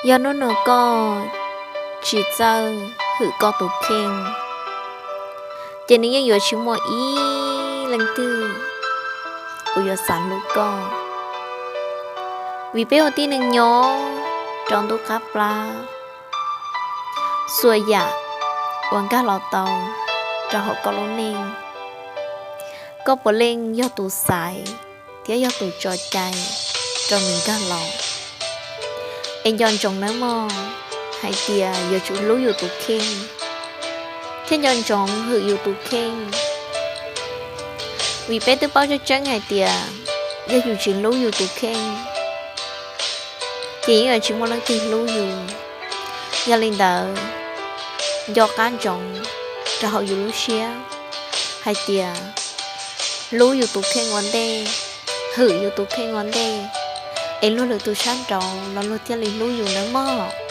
Yog hnub no koj tsis txawj hwm koj tus kheej, ces nws yeej yuav tsis muaj ib leej twg uas yuav xav hlub koj. Vim peb ua tib neeg nyob rau ntuj qab plab, txhua yam uas nkag los tau rau hauv koj lub neej, koj puav leej yog tus xaiv thiab yog tus tso cai rau nws nkag los. Es nco ntsoov nawb mog, hais tias yuav tsum hlub yus tus kheej, thiab nco ntsoov hwm yus tus kheej. Vim peb twb paub tseeb tseeb hais tias yog yus tsis hlub yus tus kheej, ces yeej yuav tsis muaj leej twg hlub yus. Yog li ntawd, nco qab ntsoov rau hauv yus lub siab hais tias hlub yus tus kheej ua ntej, hwm yus tus kheej ua ntej, es luag lwm tus sab nraud los luag thiaj li hlub yus nawb mog.